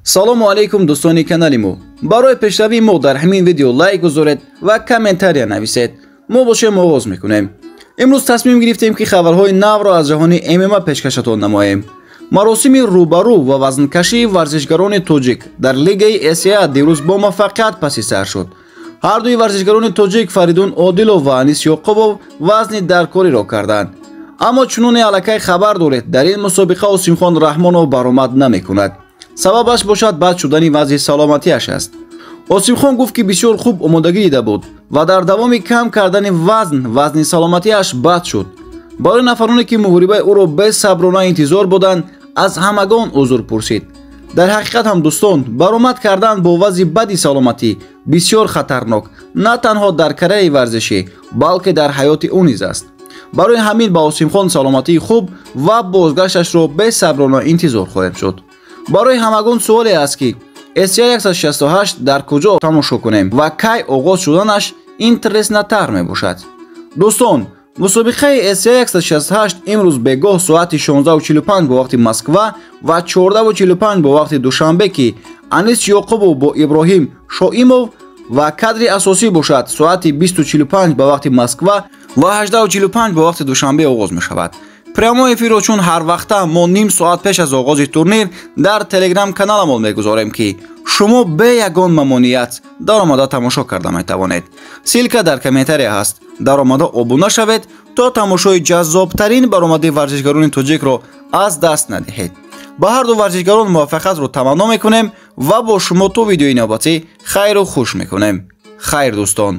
Салому алейкум, дӯстони канали мо. Барои пешравии мо дар ҳамин видео лайк гузоред ва комментария нависед. Мо бошем, оғоз мекунем. Имрӯз тасмим гирифтем, ки хабарҳои навро аз ҷаҳони ММА пешкашатон намоем. Маросими рӯбарӯ ва вазнкашии варзишгарони тоҷик дар лигаи ACA дирӯз бо муваффақият паси сар шуд. Ҳардуи варзишгарони тоҷик, Фаридун Одилов ва Анис Ёқубов, вазни даркориро карданд. Аммо чуноне аллакай хабар доред, дар ин мусобиқа Осимхон Раҳмонов баромад намекунад. Сабабаш бошад бад шудани вазъи саломатиаш аст. Осимхон гуфт, ки бисёр хуб омодагӣ дида буд ва дар давоми кам кардани вазн вазни саломатиаш бад шуд. Барои нафароне, ки муҳорибаи ӯро бесаброна интизор буданд, аз ҳамагон узр пурсид. Дар ҳақиқат ҳам, дӯстон, баромад кардан бо вазъи бади саломатӣ бисёр хатарнок на танҳо дар карьераи варзишӣ, балки дар ҳаёти ӯ низ аст. Барои ҳамин ба Осимхон саломатии хуб ва бозгашташро бесаброна интизор хоҳем шуд. Барои ҳамагон суоле аст, ки ACA 168 дар куҷо тамошо кунем ва кай оғоз шуданаш интереснатар мебошад. Дӯстон, мусобиқаи ACA 168 имрӯз бегоҳ соати 16:45 бо вақти Москва ва 14:45 бо вақти Душанбе, ки Анис Ёқубов бо Иброҳим Шоимов, ва кадри асосӣ бошад соати 20:45 ба вақти Москва ва 18:45 бо вақти Душанбе оғоз мешавад. Прямой эфирро, чун ҳар вақта, мо ним соат пеш аз оғози турнир дар Телеграм каналамон мегузорем, ки шумо бе ягон мамоният даромада тамошо карда метавонед. Ссылка дар комментария ҳаст. Даромада обуна шавед, то тамошои ҷаззобтарин баромади варзишгарони тоҷикро аз даст надиҳед. Ба ҳарду варзишгарон муваффақиятро таманно мекунем ва бо шумо то видеои навбатӣ хайру хуш мекунем. Хайр, дӯстон.